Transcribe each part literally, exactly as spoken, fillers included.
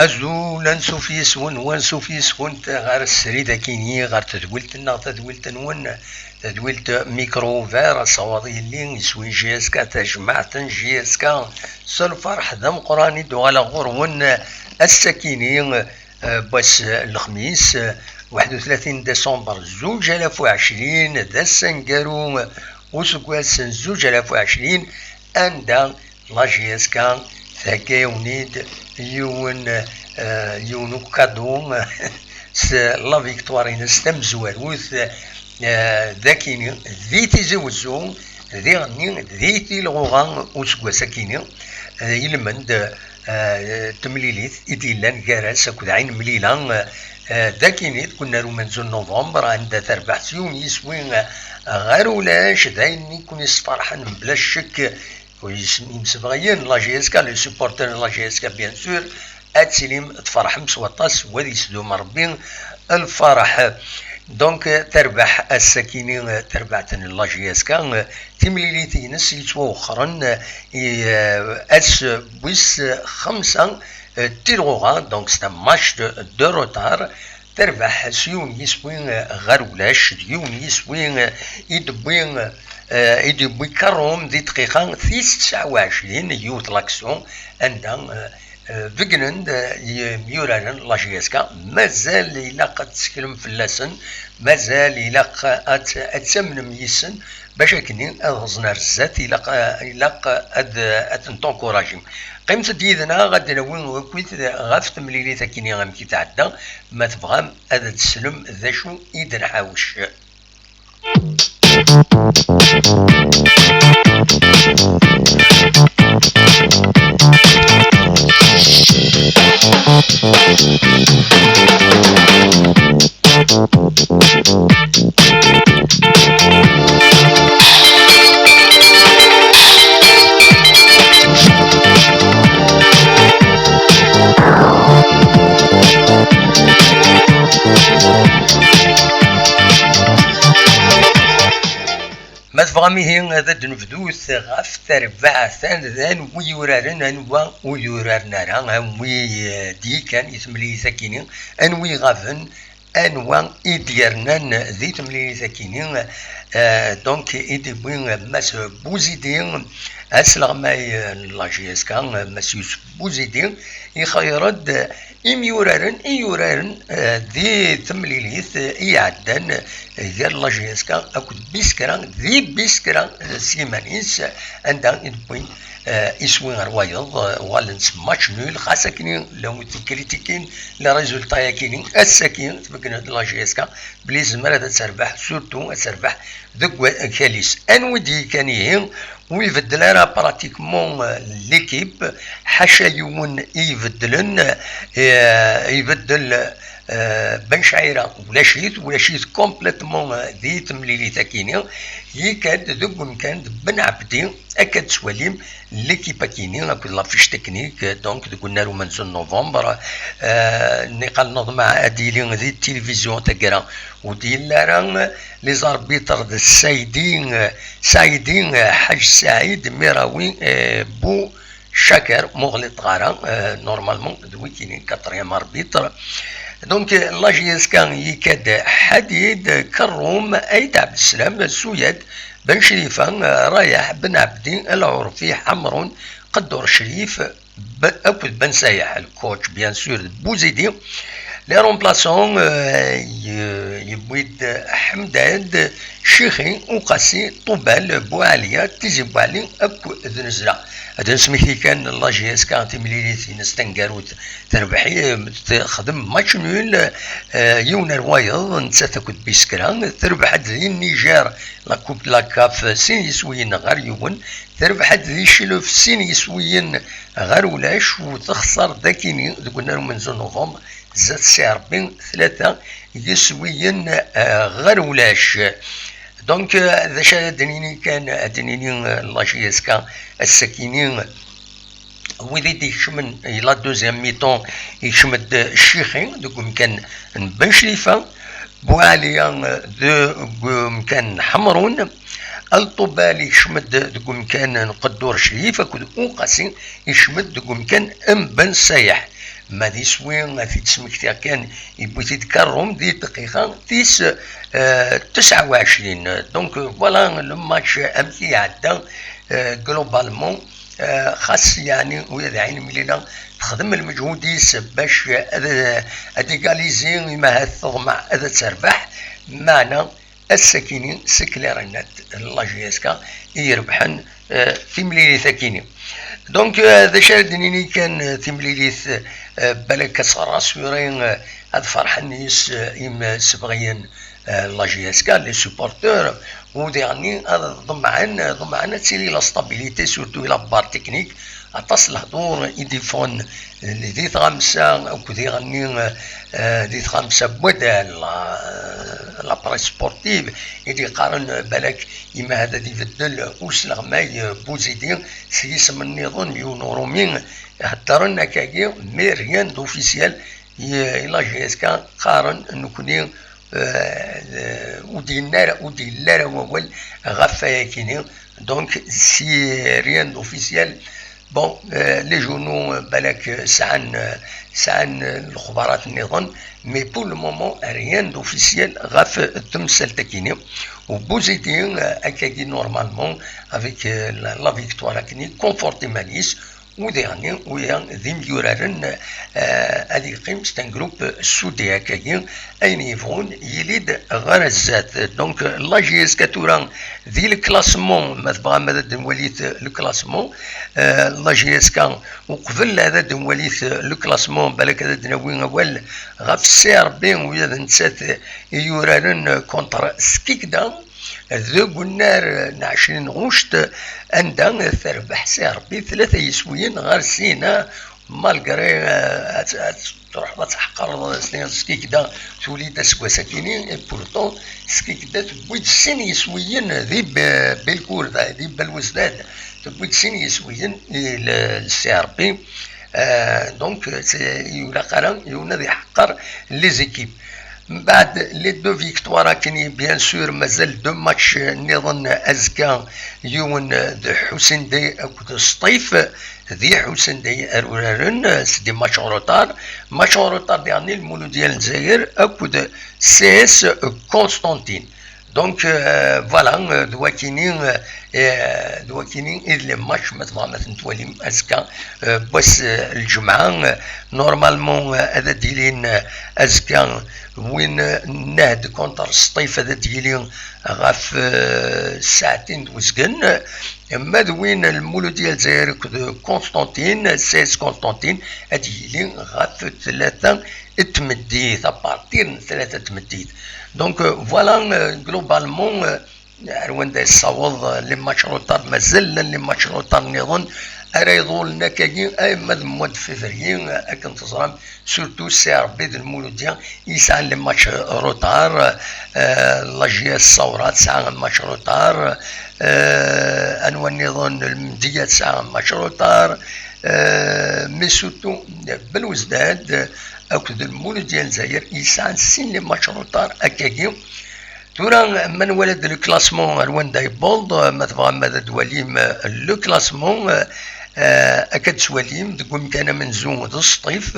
Azul, ansuf yes-wen, wansuf yes-went ɣer srid akini, ɣer tedwilt-nneɣ, tadwilt-nwen, tadwilt Micro Ouvert, asawaḍ yelli, iswi J S K, tajmaɛt n J S K. S lferḥ d ameqqran i d-uɣaleɣ ɣur-wen ass-akini, eh, n wass n lexmis, eh, waḥed u tlatin décembre zuǧ alaf u ɛecrin, d ass aneggaru useggas n zuǧ alaf u ɛecrin, anda la J S K thegga-yawen-id yiwen, eh, yiwen ukadu s la victoire-ines tamezwarut, eh, d akini di Tizi Wezzu, diɣenni di Tilɣuɣa useggas akini, eh, ilmend, eh, temlilit i d-yellan gar-as akked Ɛin Mlila, eh, d akini deg unnar umenzu n novembre, anda terbeḥ s yiwen yiswi, eh, ɣer ulac, d ayen i ken-yesferḥen mebla ccek. Imsebɣiyen n la J S K, les supporters n la J S K, bien sûr, ad tilim tferḥem s waṭas, wa ad yesdum Rebbi lferḥ. Donc, terbeḥ ass-akini, terbaɛt n la J S K, timlilit-ines yettwawexxren i, eh, ass wis xemsa, eh, Tilɣuɣa, donc c'est un match de, de retard. Terbeḥ s yiwen yiswi, eh, ɣer ulac, d yiwen yiswi, eh, i d-wwi, eh, i d-yewwi Karum di dqiqa tis tesɛa u ɛecrin, yiwet l'action, anda, eh, eh, begnen-d, eh, yemyuraren la J S K. Mazal ilaq ad tetteklem fell-asen, mazal ilaq ad, ad tamnem yis-sen, bac akken ad ɣzen ar zdat, ilaq, eh, ilaq ad, ad ten-tenkurajim. Qqimet-d yid-neɣ, ad d-nawi akkit ɣef temlilit akini amek i tɛedda, ma tebɣam ad d-teslem d acu i d-nḥawec. Ma tebɣam ihi ad d-nebdut ɣef terbaɛt, anwa i yuraren, anwa ur yuraren ara, anwi, eh, d-yekkan i temlilit akini, anwi iɣaben, anwa i d-yernan di temlilit akini, eh, donc i d-iwwi Mass Bouzidi, asleɣmay n la J S K, Mass Yusef Bouzidi, ixeyyr-d imyuraren i yuraren, eh, di temlilit, eh, i iɛeddan, eh, gar la J S K akked Biskra, di Biskra, eh, s yiman-is, anda i d-wwin, eh, iswi ɣer wayeḍ, eh, uɣalen s match nul, xas akni llan wid yekkritikin le résultat-yakini, ass-agi tbeggen-d la J S K belli tezmer ad terbeḥ, surtout ad terbeḥ deg wakal-is. Anwa i d-yekkan ihi? Ur ibeddel ara pratiquement, euh, l'équipe, ḥaca yiwen i ibeddlen, euh, ibeddel, euh, Ben Chaira ulac-it, ulac-it complètement, euh, di temlilit akini, yekka-d deg umkan d Ben Abdi, akka d-twalim l'équipe akini akked la fiche technique, donc deg unnar umenzu n novembre, euh, niqal neḍmeɛ ad yili di tilivizyu taggara ur d-yelli ara, les arbitres d Saïdi, Saïdi, Ḥaǧ Saɛid, Mirawi, eh, Bu Caker, ma ur ɣliṭeɣ ara, eh, normalement d wikini quatrième arbitre. Donc, eh, la J S K yekka-d Ḥadid, Kerrum, Ayt Ɛebdeslam, Suyad, Ben Crifa, eh, Rayaḥ, Ben Ɛebdi, Lɛurfi, Ḥamrun, Qeddur Crif, Be-, akked Ben Sayaḥ, le coach, bien sûr, d Bouzidi. Les remplaçants, euh, y-, yewwi-d Ḥemdad, Cixi, Uqasi, Ṭubal, Buɛaliya, Tizi Buɛli akked Nezla. Ad nesmekti kan la J S K timlilit-ines taneggarut terbeḥ, texdem match nul, euh, yiwen ar wayeḍ, nettat akked Biskra, terbeḥ-d di Niger la Coupe de la CAF sin yiswiyen ɣer yiwen, terbeḥ-d di Cclef sin yiswiyen ɣer ulac, u texṣer dakini deg unnar umenzu n novembre, zdat Si Ṛebbi, tlata yiswiyen, eh, ɣer ulac. Donc, eh, d acu ara d-nini kan, ad d-nini, eh, la J S K ass-akini, Wid i d-ikecmen i la deuxième mi-temps, ikcem-d Ccixi deg umkan n Ben Crifa, Buɛliya deg umkan n Ḥemrun, Alṭubal ikcem-d deg umkan n Qeddur Crif akked Uqasi ikcem-d deg umkan n Ben Sayeḥ. Ma d iswi ad t-id-smektiɣ kan, yewwi-t-id Karrum di dqiqa tis, euh, tesɛa u ɛecrin. Donc voilà le match amek i iɛedda, euh, globalement. Euh, xas yeɛni ula d Ɛin Mlila texdem lmeǧhud-is bac ad, ad égaliser, imahat teḍmeɛ ad terbeḥ, meɛna ass-akini c'est clair et net, la J S K i irebḥen, euh, timlilit-akini. Donc, euh, d acu ara d-nini kan, euh, timlilit, euh, balak ad tt-rassurer, euh, ad ferḥen yes, euh, imsebɣiyen, euh, la J S K, les supporters, u diɣenni ad ḍemɛen, ḍemɛen ad tili la stabilité, surtout la barre technique, aṭas lehdur i d-iffɣen, euh, di tɣamsa, akked diɣenni, euh, di tɣamsa n wadal, la, la presse sportive, i d-iqqaren, euh, balak imahat ad ibeddel usleɣmay, euh, Buzidi s yisem nniḍen n yiwen urumi, heddren akkagi, mais rien d'officiel, i, i la J S K qqaren nekkni, euh, ur d-yenna ara, ur d-yelli ara wawal ɣef wayakini. Donc, si rien d'officiel, bon, euh, les journaux, euh, balak, euh, sɛan, euh, sɛan, euh, lexbarat nniḍen, mais pour le moment, rien d'officiel ɣef temsalt-akini. U Buzidi, euh, akkagi, normalement, avec, euh, la, la victoire akini, conforte iman-is, u diɣenni, wiya d imyuraren, euh, ad yeqqim, c'est un groupe soudé akkagi, ayen yebɣun yili-d ɣer zdat. Donc, la J S K tura di le classement, ma tebɣam ad d-nwalit le classement, euh, la J S K, uqbel ad d-nwalit le classement, balak ad d-nawi awal ɣef C R B, wiya d nettat i yuraren contre Skikda, deg unnar n ɛecrin ɣuct, anda terbeḥ C R B tlata yiswiyen ɣer sin, malgré, euh, ad, ad truḥeḍ ad tḥeqqreḍ s Skikda tuli-d aseggas-akini, et pourtant Skikda tewwi-d sin yiswiyen di Be-, Belcourt, di Belwezdad, tewwi-d sin yiswiyen i le, le C R B. Euh, donc, c'est, ur ilaq ara yiwen ad iḥeqqer les équipes. Mbeɛd les deux victoires akini, bien sûr, mazal deux matchs nniḍen azekka, yiwen d Ḥusin Day akked Sṭif, di Ḥusin Day ara uraren, c'est des matchs en retard. Match en retard diɣenni, Lmuludya n Lezzayer akked C S Constantine. Donc, euh, voilà, euh, d wakini, euh, euh, d wakini i d les matchs, ma tebɣam ad ten-twalim azekka, euh, n wass, euh, n lǧemɛa, euh, normalement, euh, ad d-ilin, euh, azekka, win, euh, n Nahd contre Sṭif ad d-yili ɣef, euh, ssaɛtin d uzgen, ma d win n Lmuludya n Lezzayer akked Constantine, C S Constantine, ad d-yili ɣef tlata n tmeddit, à partir n tlata n tmeddit. Donc, euh, voilà, euh, globalement, euh, ar wanda yessaweḍ, euh, les matchs retard, mazal llan les matchs retard nniḍen ara iḍulen akkagi, ay ma d mois de février, euh, akken teẓram, surtout C R B d Lmuludya yesɛan les matchs retard, euh, la J S Saoura tesɛa un match retard, euh, anwa nniḍen, Lmedya tesɛa un match retard, euh, mais surtout Belwezdad akked Lmuludya n Lezzayer yesɛan sin les matchs retard akkagi. Tura, ma nwala-d le classement ar wanda yewweḍ, ma tebɣam ad d-twalim, euh, le classement, euh, euh, akka d-twalim deg umkan amenzu d Sṭif,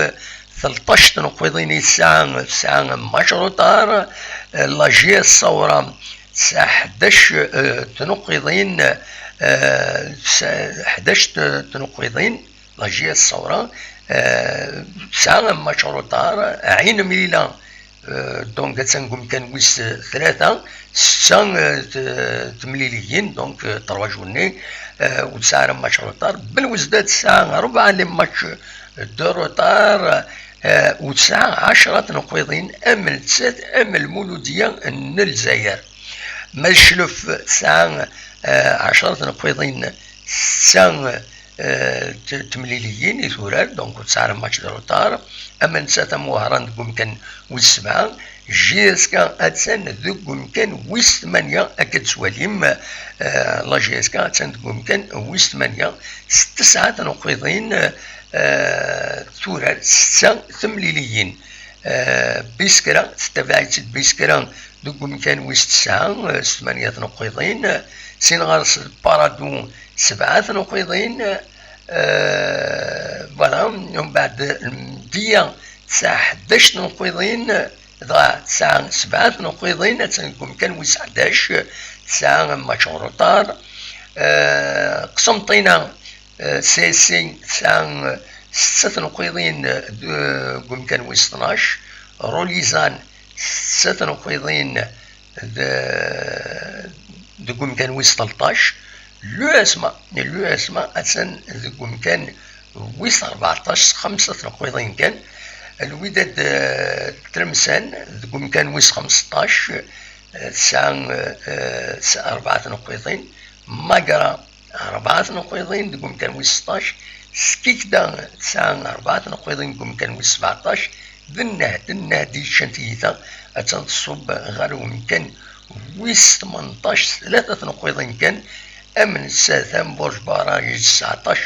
tleṭṭac tneqqiḍin i tesɛa, tesɛa match retard, euh, la J S Saoura tesɛa ḥdac, euh, tneqqiḍin, euh, tesɛa ḥdac t-, tneqqiḍin, la J S Saoura, euh, tesɛa match retard, Ɛin Mlila, euh, donc, attan deg umkan wis, euh, tlata, setta, euh, t-, temliliyin, donc, euh, trois journées, euh, ur tesɛi ara match retard. Belwezdad tesɛa rebɛa les matchs de retard, euh, ur tesɛi ɛecra tneqqiḍin, am nettat, am Lmuludya n Lezzayer. Ma d Cclef tesɛa, euh, ɛecra tneqqiḍin, setta, eh, t-, temliliyin i turar, donc ur tesɛi ara match de retard. Ama nettat am Wehran deg umkan wis sebɛa, J S K attan deg umkan wis tmanya, akka d-tettwalim, eh, la J S K attan deg umkan wis tmanya, s tesɛa tneqqiḍin, eh, turar, setta temliliyin. Eh, Biskra, tettabaɛ-itt-id Biskra deg umkan wis tesɛa, eh, s tmanya tneqqiḍin, sin ɣer-s Paradou, sebɛa tneqqiḍin, eh, voilà, umbeɛd Lmedya tesɛa ḥdac tneqqiḍin, dɣa tesɛa sebɛa tneqqiḍin, attan deg umkan wis ḥdac, tesɛa match en retard. Eh, Qsenṭina, eh, C S C tesɛa, eh, setta tneqqiḍin, eh, deg umkan wis tnac, Rulizan setta tneqqiḍin de-, deg umkan wis tleṭṭac, l'U S M A, l'U S M A attan deg umkan wis rbeɛṭac s xemsa tneqqiḍin kan, Lwidad, eh, Tlemsan deg umkan wis xmesṭac, eh, tesɛa, eh, s-, rebɛa tneqqiḍin, Magra rebɛa tneqqiḍin deg umkan wis seṭṭac, Skikda tesɛa rebɛa tneqqiḍin deg umkan wis sebɛeṭṭac, d nnehd, d nnehd i yeččan tiyita, attan tṣubb ɣer umkan wis tmenṭac s tlata tneqqiḍin kan, am nettat am Burj Baraj tesɛeṭṭac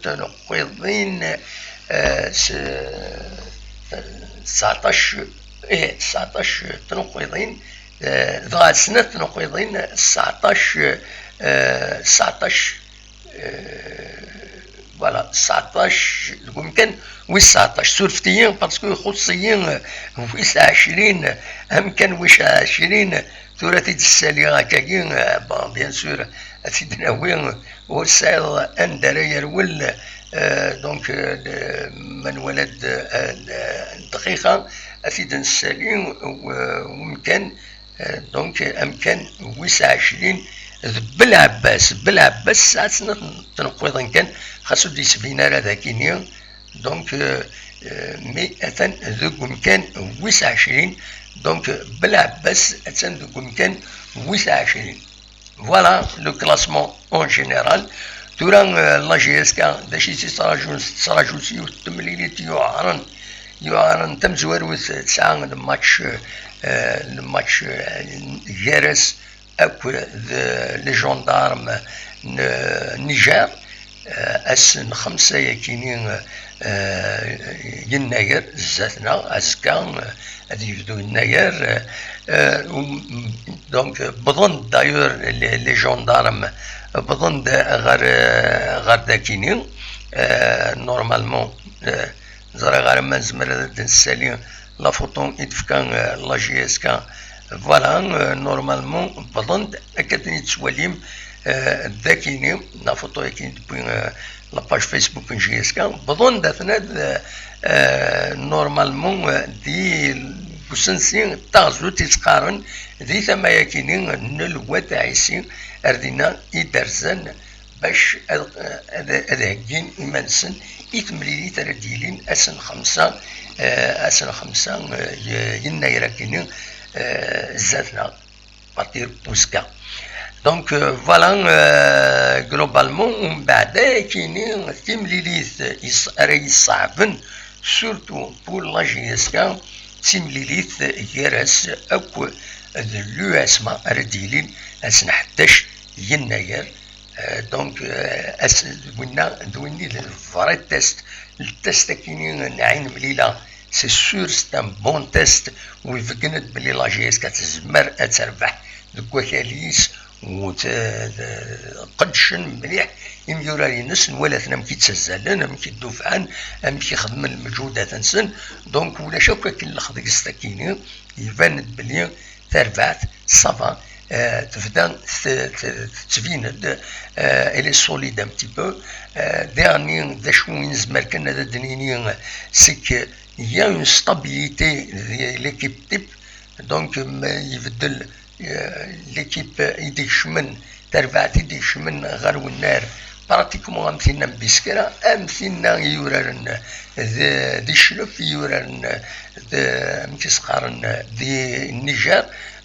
tneqqiḍin, eh, s-, tesɛeṭṭac, ih, tesɛeṭṭac tneqqiḍin, eh, dɣa snat tneqqiḍin, tesɛeṭṭac, eh, tesɛeṭṭac, eh, voilà, tesɛeṭṭac deg umkan wis tesɛeṭṭac. Surfet-iyi, parce que ixuṣṣ-iyi, eh, wis ɛecrin, amkan wis ɛecrin, tura ad t-id-ssaliɣ akkagi, eh, bon, bien sûr, ad t-id-nawi, ur tesɛiḍ anda ara yerwel, eh, donc, eh, ma nwala-d, eh, dqiqa, ad t-id-nessali, eh, umkan, eh, donc, amkan wis ɛecrin d Belɛebbas. Belɛebbas tesɛa snat n tneqqiḍin kan, xas ur d-yesbin ara d akini, donc, euh, euh, mais atan deg umkan wis ɛecrin, donc, euh, Belɛebbas atan deg umkan wis ɛecrin. Voilà le classement en général. Tura, euh, la J S K, d acu i tt-yettṛaǧun, tettṛaǧu s yiwet n temlilit yuɛren, yuɛren tamezwarut, tesɛa le match, euh, le match, euh, gar-as akked les gendarmes n Niger, eh, ass n xemsa yakini, eh, yennayer, zdat-neɣ, azekka, eh, ad yebdu yennayer, eh, um, donc, wwḍen-d d'ailleurs les, les gendarmes, wwḍen-d ɣer, eh, ɣer dakini, eh, normalement, eh, ẓriɣ ara ma nezmer ad d-nessali la photo i d-tefka, euh, la J S K. Voilà, euh, normalement, wwḍen-d, akka ten-id-tettwalim, euh, dakini, la photo-agi tewwi, euh, la page Facebook n J S K, wwḍen-d atnad, euh, euh, normalement, euh, di usensi taɣzut i tt-qqaren di tama-yakini n Lwad Ɛisi, ar dinna i d-rzan bac ad, ad, ad heggin iman-nsen i temlilit ara d-yilin ass n xemsa, eh, ass n xemsa, eh, ye-, yennayer akini, eh, zdat-neɣ, partir uzekka. Donc, euh, voilà, euh, globalement, umbeɛd akini timlilit is-, ara yesseɛben, surtout pour la J S K, d timlilit gar-as akk d l'U S M A ara d-yilin ass n ḥdac yennayer, Euh, donc, euh, ass-, d winna, d winni d le vrai test. Le test akini n Ɛin Mlila, c'est sûr, c'est un bon test. U ibeggen-d belli la J S K tezmer ad terbeḥ deg wakal-is, u t-, t-, qeddcen mliḥ imyurar-ines, nwala-ten amek i ttazzalen, amek i ddufɛen, amek i xedmen lmeǧhudat-nsen. Donc, ulac akk akken lexdeg s takini, iban-d belli tarbaɛt, ça va, euh, tebda t-, t-, tettbin-d, euh, elle est solide un petit peu. Euh, dernier, d acu i nezmer kan ad d-nini, c'est que il y a une stabilité de l'équipe type. Donc, ma ibeddel, euh, l'équipe i d-ikecmen, tarbaɛt i d-ikecmen ɣer wennar, pratiquement am tinna n Biskra, am tinna i yuraren d, di Cclef, i yuraren d, amek i s-qqaren, di Niger.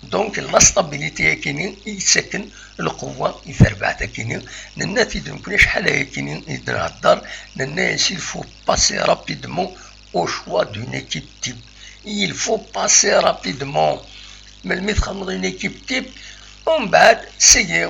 Donc, la stabilité-akini i yettaken lqewwa i terbaɛt-akini. Nenna-t-id nekkni acḥal ayakini i d-nhedder, nenna-yas il faut passer rapidement au choix d'une équipe type. Il faut passer rapidement. Melmi txedmeḍ une équipe type, umbeɛd sigi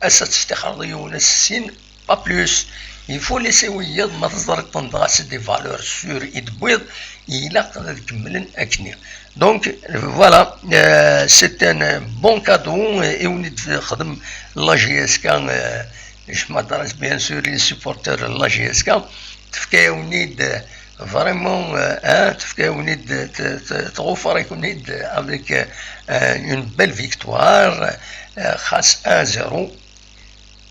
ass-a testixreḍ yiwen, ass sin, pas plus. Il faut laisser wiyaḍ, ma teẓriḍ-ten dɣa c'est des valeurs sûres i d-tewwiḍ, ilaq ad kemmlen akkenni. Donc, voilà, euh, c'est un bon cadeau, euh, i wen-id-texdem la J S K, euh, je m'adresse bien sûr les supporters de la J S K, tefka-yawen-id, euh, vraiment, euh, hein, tefka-yawen-id, t-, t-, tɣuffer-iken-id avec, euh, une belle victoire, euh, xas un zéro.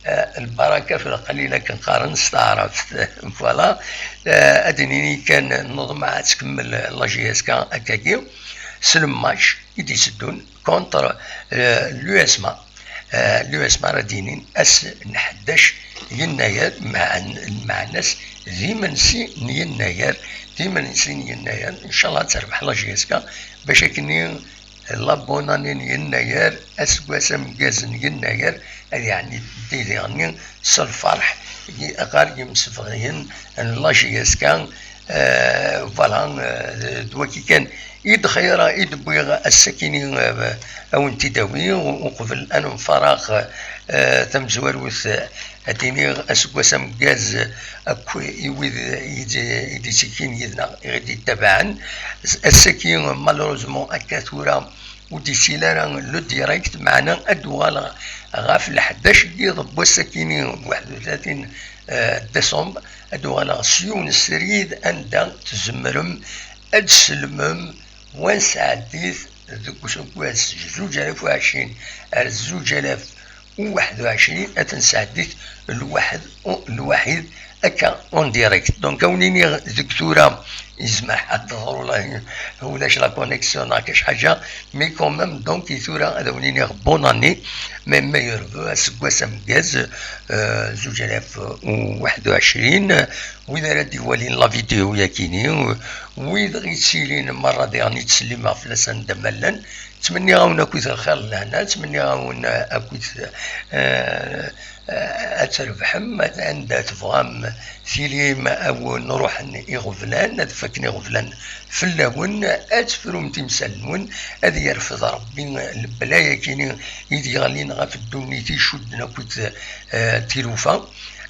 Euh, lbaraka fi leqlil akken qqaren s taɛrabt. Voilà. Euh, ad d-nini kan, nuḍen ad tkemmel la J S K akkagi s le match i d-iteddun contre, euh, l'U S M A. Euh, l'U S M A ara d-yinin ass n ḥdac yennayer, meɛn-, lmeɛna-s d imensi n yennayer, d imensi n yennayer, ncallah ad terbeḥ la J S K, bac akkenni la bonne année n yennayer, aseggas ameggaz n yennayer, ad yeɛni didi-nni s lferḥ ɣer yimsebɣiyen n la J S K. Euh, voilà, euh, d wagi kan i d xir i d-wwiɣ ass-akini, euh, a wen-t-id-awiɣ, u-, uqbel ad nemfareɣ, euh, tamezwarut, euh, ad d-iniɣ aseggas ameggaz akk i wid i d-, i d-ittekkin yid-neɣ, i ɣ-d-ittabaɛen. Ass-agi, malheureusement, akka tura ur d-isil ara le direct, meɛna ad d-uɣaleɣ ɣef leḥdac n yiḍ n wass-akini, waḥed u tlatin, euh, décembre, ad d-uɣaleɣ s yiwen n srid anda tzemrem ad d-tselmem wa nesɛeddi-t deg useggas zuǧ alaf u ɛecrin ar zuǧ alaf u waḥed u ɛecrin, ad t-nesɛeddi-t lwaḥed, lwaḥid, akka en direct. Donc, a wen-iniɣ deg tura, yezmer ad teḍru la, ulac la connexion neɣ kac ḥaǧa, mais quand même, donc, i tura ad wen-iniɣ bonne année, mais meilleurs vœux, aseggas ameggaz, euh, zuǧ alaf u waḥed u ɛecrin, wid ara d-iwalin la vidéo-yakini, wid ɣ-ittilin merra diɣen i ttsellimeɣ fell-asen anda ma llan, ttmenniɣ-awen akkit lxir d lehna, ttmenniɣ-awen akkit, euh, euh, ad trebḥem, anda tebɣam tilim, a wen-ruḥen iɣeblan, ad fakken iɣeblan fell-awen, ad tefrum timsal-nwen, ad yerfed Rebbi lebla-yakini i d-yeɣlin ɣef ddunit icudden akkit, euh, tilufa.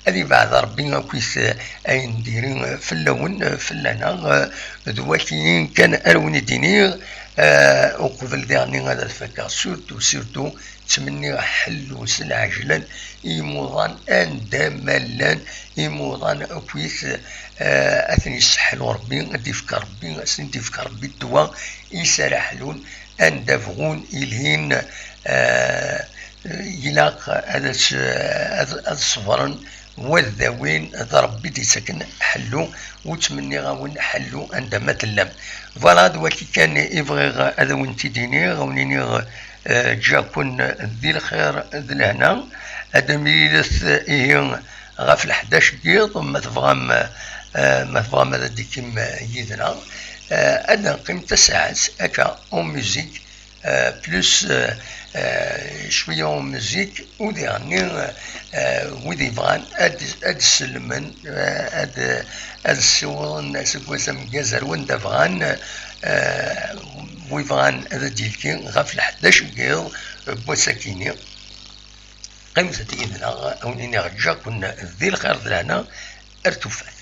Ad ibeɛɛed Rebbi akkit, eh, ayen diri, eh, fell-awen, eh, fell-aneɣ, eh, d waki kan ara wen-id-iniɣ, eh, uqbel diɣenni ad t-fakkeɣ, surtout, surtout, ttmenniɣ ḥellu s lɛejlan i yimuḍan anda ma llan, imuḍan akkit, eh, ad ten-yesseḥlu Rebbi, ad d-ifk Rebbi, ad sen-d-ifk Rebbi ddwa i s ara ḥlun, anda bɣun ilin, eh, ilaq ad as-, ad, ad ṣebren, wa d dawin d Rebbi d-ittaken ḥellu, u ttmenniɣ-awen ḥellu anda ma tellam. Voilà, d waki kan i bɣiɣ ad awen-t-id-iniɣ, a wen-iniɣ, eh, ǧǧiɣ-ken di lxir d lehna, ad d-temlilet ihi ɣef leḥdac n yiḍ, ma tebɣam, eh, ma tebɣam ad d-tikim yid-neɣ, eh, ad neqqim tasaɛet akka en musique, euh, plus, euh, euh, cwiya en musique, u diɣenni, euh, wid yebɣan ad, ad sellmen, euh, ad, ad ssiwḍen aseggas ameggaz ar wanda bɣan, euh, wi bɣan ad d-yelki ɣef leḥdac n yiḍ n wass-akini. Qqimet yid-neɣ, a wen-iniɣ ǧǧiɣ-ken di lxir d lehna, ar tufat.